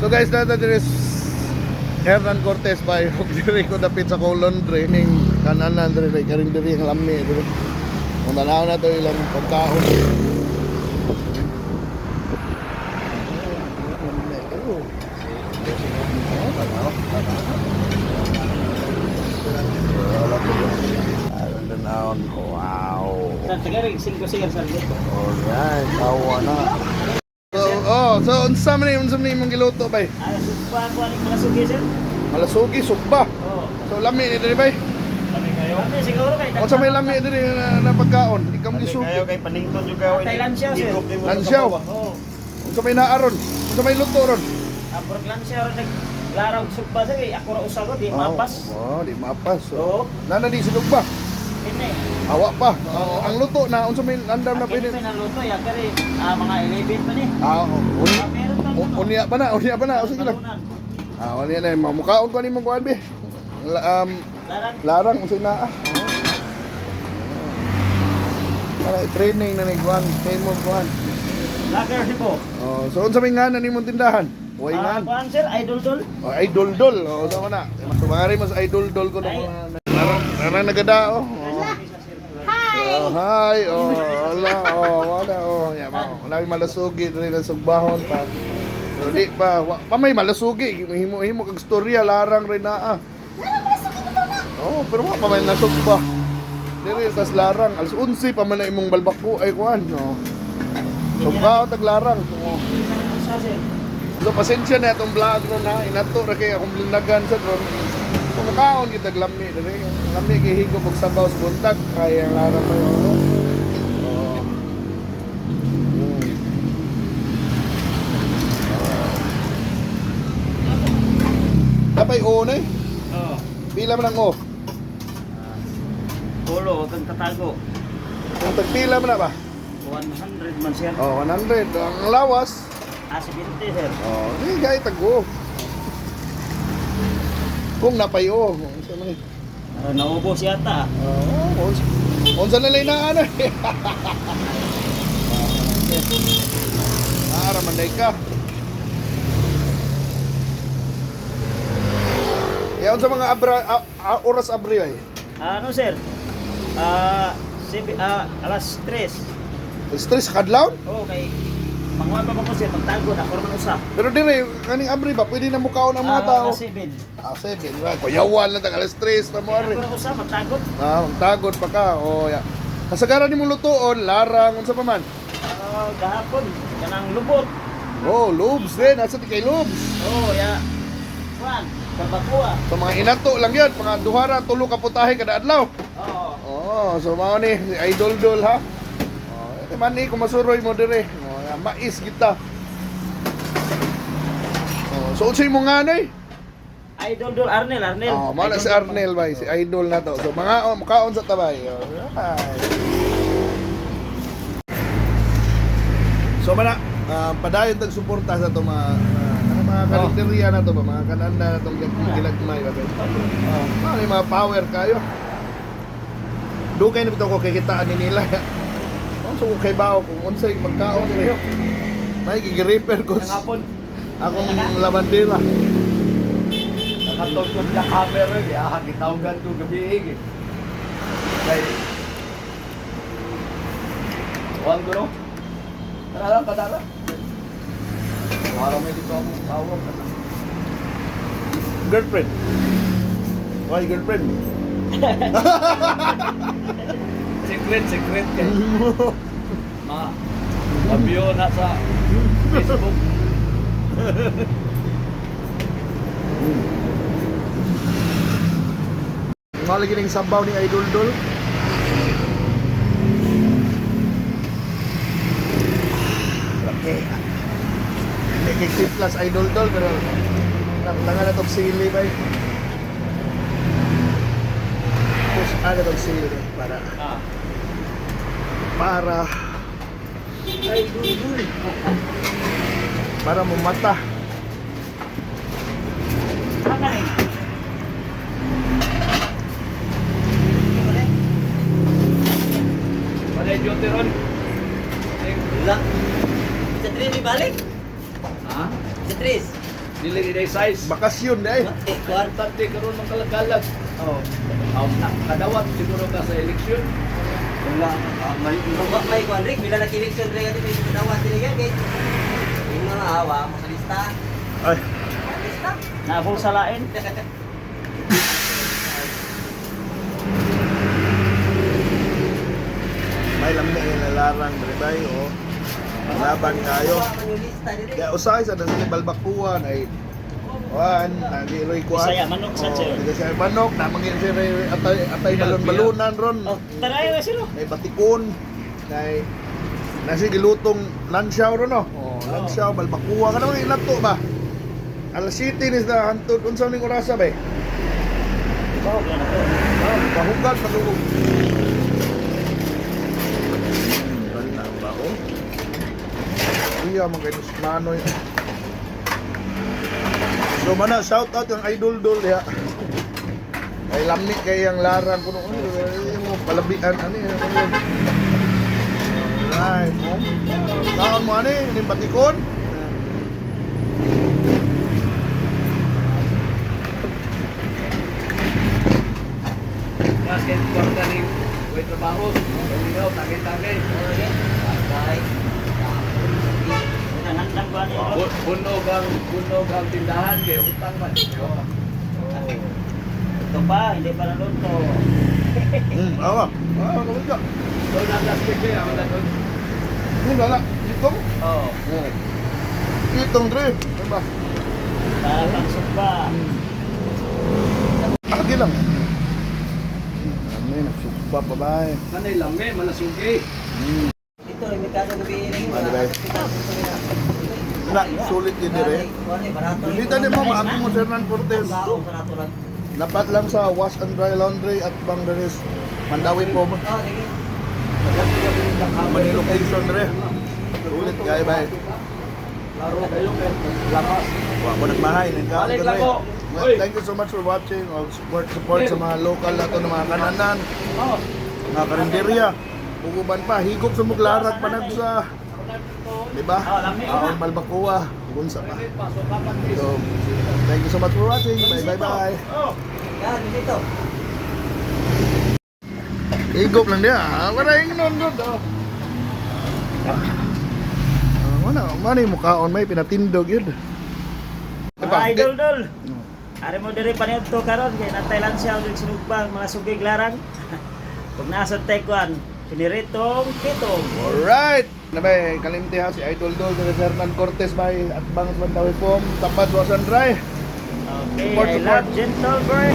So guys, naa ta diri Hernan Cortez by ug diri ko dapit sa Colondre ning kananan diri kay karing diri ang lami diri. Kung tanaw na to ilang pagkaon. Lami kayo. Oh, tanaw, tanaw. Aron tanawon. Wow. Sa Tagalog, 5 sir sa dito. Alright, tawa na. So, oh, so unsa man imong giluto bay? Ah, sugba ko aning mga sugi, sir. Malasugi sugba. Oo. So lami ni diri bay. Kami kayo. Kami siguro kay Unsa may lami diri na pagkaon? Ikaw Kami gisugi. kayo kay panington yung kayo. Thailand siya, sir. Lansiyaw. Oo. Unsa may naaron? Unsa may luto ron? Abroad lang siya ron nag laraw sugba sir kay ako ra usa ko di mapas. Oh, di mapas. Oo. Oh. Nana di sinugba. Kini. Awa pa. Oh, ang luto na unsa may andam na Ang kini pwede. pa naluto ya kari mga 11 pa ni. Ah, Ah, meron pa ano. unya pa na, unya pa na. O, sige lang. Ah, unya na mamukaon ko nimong kuan be. Larang. Larang unsay naa. Para training na ni kuan, kay mo kuan. Lager hipo. Oh, so unsa may ngalan nimong tindahan? Way Ah, ngan. kuan sir, idol dol. Oh, idol dol. Oh, so na. So mga mas idol dol ko Ay. nung mga larang larang nagadao. Oh. Hi! Oh, hi. Oh, wala. Oh, wala. Oh, ya mao. Wala may malasugi diri na sugbahon pa. Pero di pa, wa, pa may malasugi. Himo himo kag storya larang rin naa. Oh, pero wa pa may nasugba. Diri tas larang alas 11 pa man na imong balbako ay kuan, no. Sugba tag larang. Oh. Usa sir. So pasensya na itong vlog ron ha. Inato ra kay akong linagan sa ron. Kumakaon kita lami diri. Lami kay higop og sabaw sa buntag kay ang larang pa yun. No? Oo. Napay O na eh. Oo. Pila man ang O? Ulo, wag kang tatago. Kung tagpila man na ba? 100 man sir. Oh, 100. Ang lawas. Ah, 70 sir. Oh, di gay tag-O. Kung napay O. Unsa man eh. Ah, naubos yata. Oo, unsa na lang inaan eh. Ah, raman ka. Ya unsa mga abra oras abri ay? Ano sir? Ah, alas 3. Stress kadlawon? Oo, kay manguha pa ko sir, magtago na ako man usa. Pero dire kaning abri ba pwede na mukaon ang mga Ah, tao? Alas 7. Ah, 7 ra. Kuyawan lang tag alas 3 na mo ari. Ako ra usa magtagot. Ah, magtagod pa ka. Oh, ya. Kasagaran nimo lutoon, larang unsa pa man. Ah, gahapon kanang lubot. Oh, lubes din. Asa ti kay lubes? Oo, ya. Kuan, barbacoa. So mga inato lang yun, mga duhara, tulo ka putahe kada adlaw. Oo. Oh, so mao ni si Idol Dol ha. Oh, eh, man ni kumasuroy mo dire. Oh, ya, mais kita. Oh, so unsay mo nga noy? Idol dol Arnel, Arnel. Oh, mao na Idol si Dol. Arnel bay, si Idol na to. So mga oh, mukaon sa tabay. Oh, ay. So mana, padayon tag suporta sa to mga mga karinderya na to ba, mga kananda na tong gilagmay ba. Oh, mao ni mga power kayo. Dugay na bitaw ko kikitaan ni nila. Unsa ko kay bao kung unsay magkaon ni. May gi-repair ko Hapon. akong labandera. Nakatog ko sa camera eh. Ah, gitawgan ko gabi eh. Kay Kuhan ko no? Tara lang, kadara. Wala may dito akong tawag. Girlfriend. Why girlfriend? Secret, secret kay. Ma, mabio na sa Facebook. Mga lagi ning sabaw ni Idol Dol. Okay. Hindi kay plus Idol Dol pero nang na tong sili bay. Push ana tong sili para para Idol dol. para mumata. Saan ka ni? Wala duty ron. Wala. Sa tres, may balik? Ha? Sa tres. Dili ni size. Bakasyon di ay. Importante karon mga kalagalag. Oh. Kadawat siguro ka sa eleksyon. Wala, may may kuan Rick, bila na-election rin kasi may dawat sila yan kay. Yung mga awa mo sa lista. Ay, Lista. Nabol sa lain. May lamig nga nalarang dre bay oh. Laban kayo. Wa man yung lista diri. Kaya usahay sa nasa balbakuan ay Wan, nagiroy kuan. Bisaya, manok sa Oh, sir. Bisaya manok, namangin sir atay atay balon-balunan ron. Oh, taray na sila. May batikon, nay nasi gilutong lansyaw ron no. Oh, lansyaw balbakuwa ka naman inato ba? Alas 7 ni sa hantod unsa ning orasa ba? Bahog na to. Ah, bahugan patulog. Wala ba oh? Iya man kay Nusmanoy. So mana shout out yung idol dol ya. Ay lamni kay ang larang kuno ano mo palabian ani. Alright, mo. Kaon mo ani ning batikon. Mas kay kwarta ni way trabaho. Ligaw tagay-tagay. Bye. Nangandang ba ni? Puno ang tindahan kay utang man. Oh. Ito pa, hindi pa naluto. Awa. Ah, kawin ka. So na-plastic kay ako na doon. Wala. Itong. Oh. Itong dre. Diba? Para pang sugba. Agi lang. Ano yun, nagsugba pa ba eh. Manay lami, malasugi. Ito rin may kaso gabi rin. Ano ba? Na, sulit yun dire. Dito ni mo, maagi mo Sir Hernan Cortez. Barato lang. Napat lang sa Wash and Dry Laundry at Bangladesh. Mandawi po. Oh, sige. Mani location dire. Sulit kayo ba eh. Laro kayo kay lakas. Wa ko nagmahay, nagkaon Balik ko lang dire. ko. Well, Oy. thank you so much for watching. Og support support sa mga local nato ng mga kananan, Oh. mga karinderya. Uguban pa, higop sa muglarat panagsa. Di ba? Oh, lami na. Aon Balbacoa, unsa pa. Pasok ka pa. So, thank you so much for watching. Bye bye bye. Oh. Yan, dito. Higop lang niya. Ah, wala yung nun doon. Oh. Ah, wala, mani mukhaon may pinatindog yun. Mga idol dol. Ari mo diri paniudto karon kay natay lang siya og sinugbang mga sugig larang. Kung nasa tekwan, piniritong pitong. Alright! Nabay, kalimti ha si Idol Dol, si Hernan Cortez bay at Bangs Mandawi Pom, tapat Wasan Dry. Okay, Support, I support. love gentle bird.